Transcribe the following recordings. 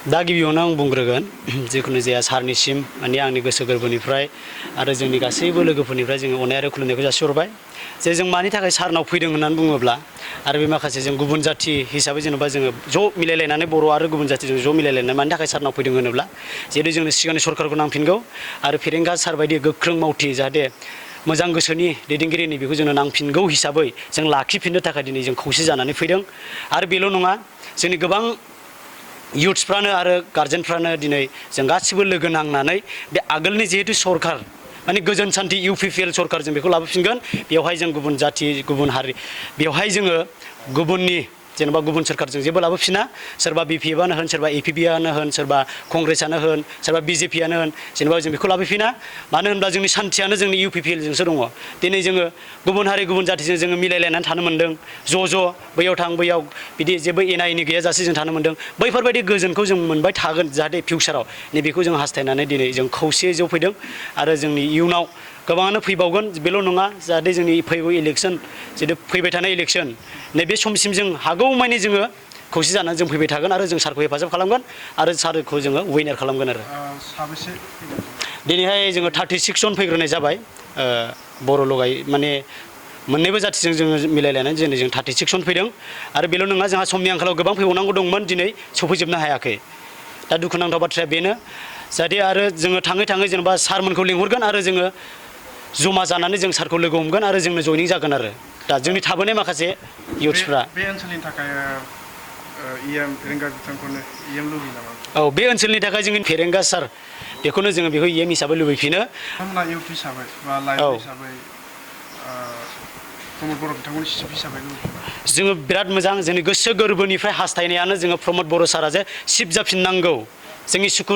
दा गिबियावनो आं बुंग्रोगोन जिखुनु जाया सारनिसिम माने आंनि गोसो गोरबोनिफ्राय आरो जोंनि गासैबो लोगोफोरनिफ्राय जोङो अननाय आरो खुलुमनायखौ जासिहरबाय जे जों मानि थाखाय सारनाव फैदों होननानै बुङोब्ला आरो बे माखासे जों गुबुन जाथि हिसाबै जेनेबा जोङो ज' मिलायलायनानै बर' आरो गुबुन जाथिजों ज' मिलायलायनानै मानि थाखाय सारनाव फैदों होनोब्ला जिहेतु जोंनो सिगांनि सरकारखौ नांफिनगौ आरो फेरेंगा सार बायदि गोख्रों मावथि जाहाथे मोजां गोसोनि दैदेनगिरिनि बेखौ जोंनो नांफिनगौ हिसाबै जों लाखिफिननो थाखाय दिनै जों खौसे जानानै फैदों आरो बेल' नङा जोंनि गोबां युथ्सफ्रानो आरो गार्जेनफ्रानो दिनै जों गासिबो लोगो नांनानै बे आगोलनि जिहेतु सरकार माने गोजोन सान्थि UPPL सरकार जों बेखौ लाबोफिनगोन बेवहाय जों गुबुन जाथि गुबुन हारि बेवहाय जोङो गुबुननि जेनेबा गुबुन सरकारजों जेबो लाबोफिना सोरबा BPFआनो होन सोरबा APBआनो होन सोरबा कंग्रेसआनो होन सोरबा BJPआनो होन जेनेबा जों बेखौ लाबोफिना मानो होनब्ला जोंनि सान्थियानो जोंनि UPPLजोंसो दङ दिनै जोङो गुबुन हारि गुबुन जाथिजों जोङो मिलायलायनानै थानो मोन्दों ज' बैयाव थां बैयाव बिदि जेबो एना एनि गैयाजासे जों थानो मोन्दों बैफोरबायदि गोजोनखौ जों मोनबाय थागोन जाहाथे फिउचाराव नैबेखौ जों हास्थायनानै दिनै जों खौसेयै ज' फैदों आरो जोंनि इयुनाव गोबाङानो फैबावगोन बेल' नङा जाहाथे जोंनि फैगौ इलेक्सन जितु फैबाय थानाय इलेक्सन नैबे समसिम जों हागौमानि जोङो खौसे जानानै जों फैबाय थागोन आरो जों सारखौ हेफाजाब खालामगोन आरो सारखौ जोङो विनार खालामगोन आरो साबेसे दिनैहाय जोङो 36 जन फैग्रोनाय जाबाय बर' लगाय माने मोननैबो जाथिजों जोङो मिलायलायनानै दिनै जों 36 जन फैदों आरो बेल' नङा जोंहा समनि आंखालाव गोबां फैबावनांगौ दंमोन दिनै सफैजोबनो हायाखै दा दुखुनांथाव बाथ्राया बेनो जाहाथे आरो जोङो थाङै थाङै जेनेबा सारमोनखौ लिंहरगोन आरो जोङो जमा जानानै जों सारखौ लोगो हमगोन आरो जोंनो जयनिं जागोन आरो दा जोंनि थाबोनाय माखासे इयुथ्सफ्रा बे ओनसोलनि थाखाय फेरेंगा बिथांखौनो लुबैयो नामा औ बे ओनसोलनि थाखाय जोंनि फेरेंगा सार बेखौनो जोङो बेखौ हिसाबै लुबैफिनो बिथांमोना इउथ हिसाबै बा लाइफ हिसाबै प्रमद बर' बिथांखौनो चिफ हिसाबै लुबैयो जोङो बिराद मोजां जोंनि गोसो गोरबोनिफ्राय हास्थायनायानो जोङो प्रमद बर' सारा जे चिफ जाफिननांगौ जोंनि सुखु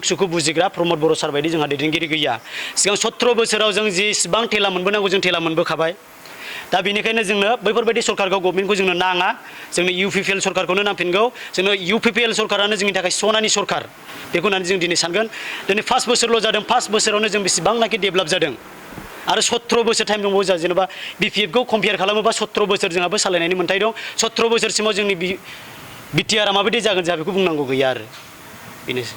सुखु बुजिग्रा प्रमद बर' सार बायदि जोंहा दैदेनगिरि गैया सिगां 17 बोसोराव जों जेसेबां थेला मोनबोनांगौ जों थेला मोनबोखाबाय दा बेनिखायनो जोंनो बैफोरबायदि सरकारखौ गभर्नमेन्टखौ जोंनो नाङा जोंनो UPPL सरकारखौनो नांफिनगौ जोंनो UPPL सरकारानो जोंनि थाखाय सनानि सरकार बेखौ होननानै जों दिनै सानगोन दिनै 5 बोसोरल' जादों 5 बोसोरावनो जों बेसेबांनाखि डेभेलप जादों आरो 17 बोसोर टाइम दंबावो जोंहा जेनेबा BPFखौ कम्पेयार खालामोबा 17 बोसोर जोंहाबो सालायनायनि मोन्थाय दं 17 बोसोरसिमाव जोंनि BTR आ माबायदि जागोन जोंहा बेखौ बुंनांगौ गैया आरो बेनोसै